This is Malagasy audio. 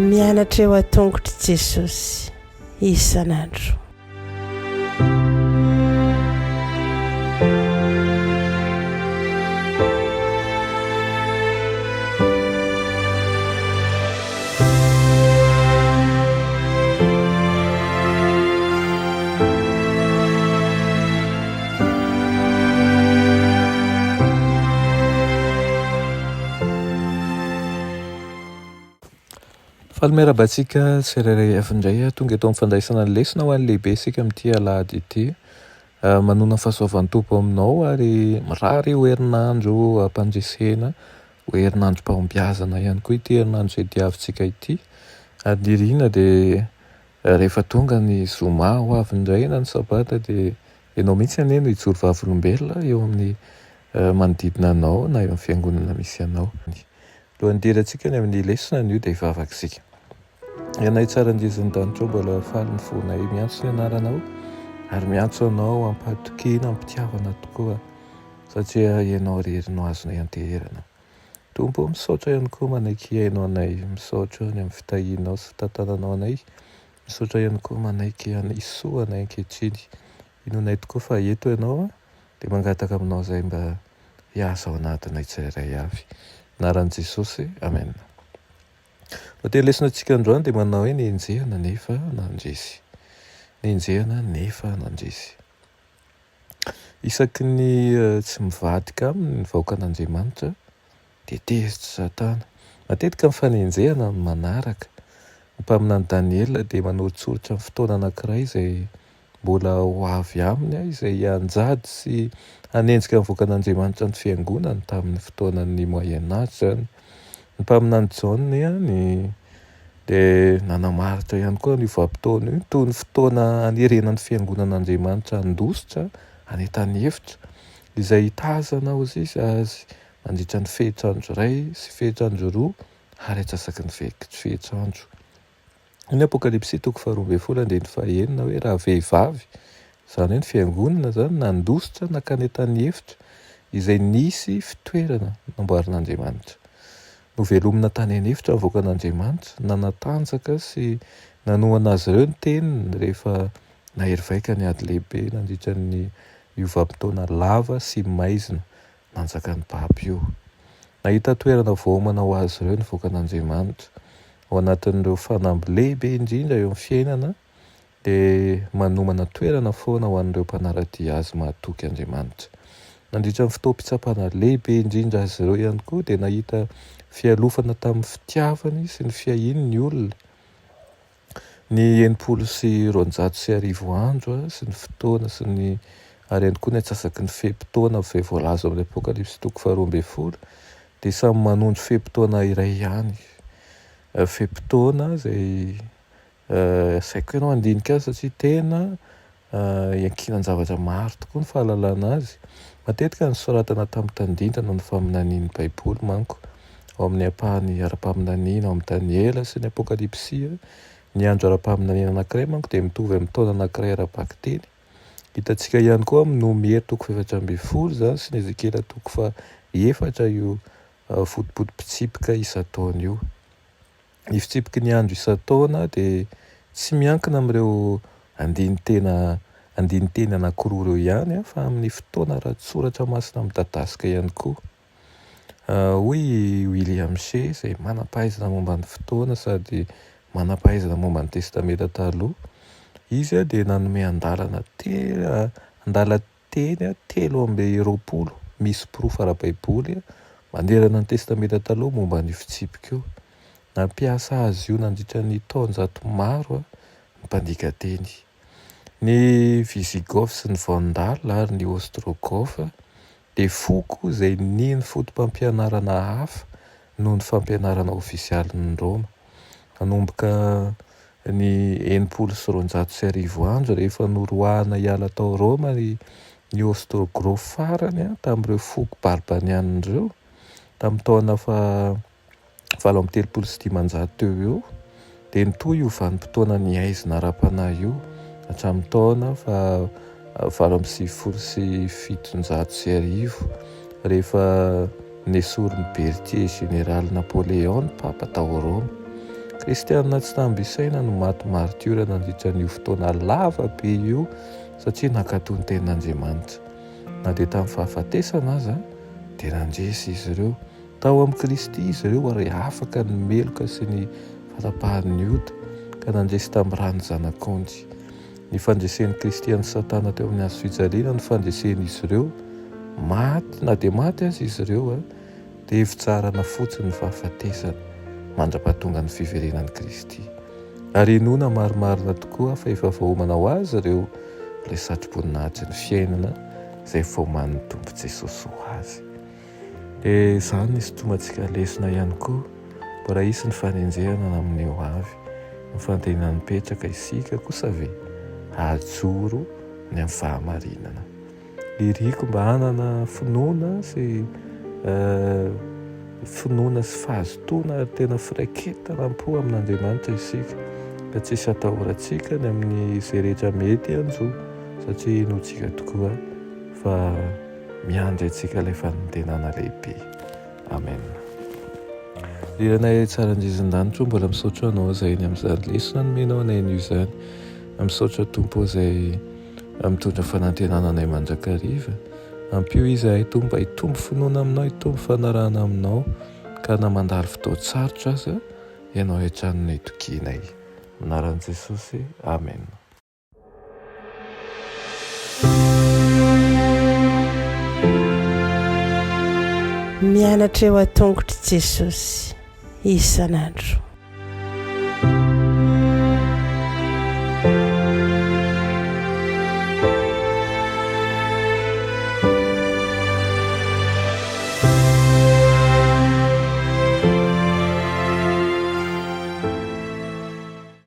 Mianatra eo an-tongotr'i Jesosy isan'andro. Faly miarahaba antsika tsirairay avy indray tonga eto amin'ny fandraisana ny lesona ho an'ny lehibe isika amin'ity alahady ity. Manona ny fahasoavan'ny Tompo aminao ary mirary ho herinandro am-pandresena, ho herinandrom-pahombiazana ihany koa ity herinandro izay diavintsika ity. Ary ny irina dia rehefa tonga ny zoma ho avy indray na ny sabata dia ianao mihitsy anie no hijoro vavolombelona eo amin'ny manodidina anao na eo amin'ny fiangonana misy anao. Alohan'ny hidirantsika any amin'ny lesona anio dia hivavaka isika. Ianay tsara andizin'ny danitra mbola faly ny fonay miantso ny anaranao ary miantso anao am-pahatokiana am-pitiavana tokoa satria ianao irery no azonay anteherana. Tompo ô, misaotra ihany koa manaiky hihaino anay, misaotra ny amin'ny fitahianao sy fitantananao anay, misaotra ihany koa manaiky hisoa anay ankehitriny. Inoanay tokoa fa eto ianao dia mangataka aminao izay mba hiasa ao anatinay tsirairay avy. Anaran'i Jesosy, Amen. Lohateny lesona antsika androany dia manao hoe nenjehana nefa nandresy. Nenjehana nefa nandresy. Isaky ny tsy mivadika aminy ny vahoakan'Andriamanitra dia tezitra Satana. Matetika ny fanenjehana no manaraka. Ny mpaminany Daniela dia manoritsoritra ny fotoana anankiray izay mbola ho avy aminy izay hianjady sy hanenjika ny vahoakan'Andriamanitra ny fiangonany tamin'ny fotoanan'ny Moyen Age izany. Ny mpaminany Jaona ihany dia nanamaritra ihany koa an'io vanim-potoana io toy ny fotoana hanerenan'ny fiangonan'Andriamanitra handositra any an-tany efitra izay hitazana hozy izy azy mandritra ny fehitr'andro iray sy fehitr'andro roa ary antsasaky ny fehitr'andro. Hoy ny Apokalypsy toko faharoa ambin'ny folo andininy fahenina hoe raha vehivavy, izany hoe ny fiangonana izany, nandositra nankany an-tany efitra izay nisy fitoerana namboarin'Andriamanitra. Novelomina tany an'efitra ny vahoakan'Andriamanitra, nanatanjaka sy nanohana azy ireo ny teniny rehefa nahery vaika ny ady lehibe nandritra ny io vanim-potoana lava sy maizina nanjakan'ny Papa io. Nahita toerana voaomana ho azy ireo ny vahoakan'Andriamanitra. Ao anatin'ireo fanamby lehibe indrindra eo amin'ny fiainana dia manomana toerana foana ho an'ireo mpanara-dia azy mahatoky Andriamanitra. Nandritra ny fotoam-pitsapana lehibe indrindra azy ireo ihany koa dia nahita fialofana tamin'ny fitiavany sy ny fiahiany ny olona. Ny 1260 andro sy ny fotoana sy ny ary ihany koa ny antsasaky ny fe-potoana izay voalaza ao amin'ny Apokalypsy toko faharoa ambin'ny folo dia samy manondro fe-potoana iray ihany. Fe-potoana izay asaiko ianao handinika azy satria tena Iankinan-javatra maro tokoa ny fahalalana azy. Matetika nosoratana tamin'ny tandindona ny faminanian'ny Baiboly manko. Ao amin'ny ampahany ara-paminaniana ao amin'ny Daniela sy ny Apokalypsy, ny andro ara-paminaniana anankiray manko dia mitovy amin'ny taona anankiray ara-bakiteny. Hitantsika ihany koa amin'ny Nomery toko faha-14 izany sy ny Ezekiela toko faha-4 io fotopoto-pitsipika isan-taona io. Ny fitsipiky ny andro isan-taona dia tsy miankina amin'ireo andinin-tena andinin-teny anankiroa ireo ihany fa amin'ny fotoana ara-tsoratra masina midadasika ihany koa. Hoy i William Shea izay manam-pahaizana momba ny fotoana sady manam-pahaizana momba ny Testamenta Taloha, izy dia nanome andalana telo andala Teny 23 misy porofo ara-baiboly manerana ny Testamenta Taloha momba an'io fitsipika io. Nampiasa azy io nandritra ny taonjato maro ny mpandika teny. Ny Visigoths sy ny Vandals ary ny Ostrogoths dia foko izay nino foto-pampianarana hafa noho ny fampianarana ofisialin'i Roma. Nanomboka ny 1260 andro rehefa noroahina hiala tao Roma ny ny Ostrogothe farany tamin'ireo foko barbanianina ireo tamin'ny taona faha 538 teo ho eo dia nitohy io vanim-potoana ny haizina ara-panahy io hatramin'ny taona faha 1798 rehefa nesorin'i Berthier Général Napoléon ny Papa tao Roma. Kristianina tsy tambo isaina no maty maritiora nandritra an'io fotoana lava be io satria nankatò ny Tenin'Andriamanitra. Na dia tamin'ny fahafatesana aza dia nandresy izy ireo. Tao amin'i Kristy izy ireo ary afaka ny meloka sy ny fanapahan'ny ota, ka nandresy tamin'ny ran'ny Zanak'ondry. Ny fandresen'i Kristy an'i Satana teo amin'ny hazo fijaliana no fandresen'izy ireo. Maty, na dia maty aza izy ireo, dia fitsaharana fotsiny ny fahafatesana, mandra-pahatongan'ny fiverenan'i Kristy. Ary inoana marimarina tokoa fa efa voaomana ho azy ireo ilay satroboninahitry ny fiainana izay voaomanin'ny Tompo Jesosy ho azy. Dia izany hisintomantsika lesona ihany koa, mbola hisy ny fanenjehana amin'ny ho avy. Ny fandehanana mipetraka isika kosa ve hahajoro ny amin'ny fahamarinana? Iriko mba hanana finoana sy finoana sy fahazotoana ary tena firaiketana am-po amin'Andriamanitra isika ka tsisy atahorantsika ny amin'izay rehetra mety hanjo satria inoantsika tokoa fa Miandry antsika ilay fanantenana lehibe. Amen. Ry Ranay tsara indrindra an-danitra o, mbola misaotra Anao izay ny amin'izany lesona nomenao anay anio izany. Misaotra Tompo izay mitondra fanantenana anay mandrakariva. Ampio izahay Tompo mba hitombo finoana Aminao, hitombo fanarahana Aminao, ka na mandalo fotoan-tsarotra aza, Ianao hatrany no itokianay. Amin'ny anaran'i Jesosy, Amen. Mianatra eo an-tongotr'i Jesosy isan'andro.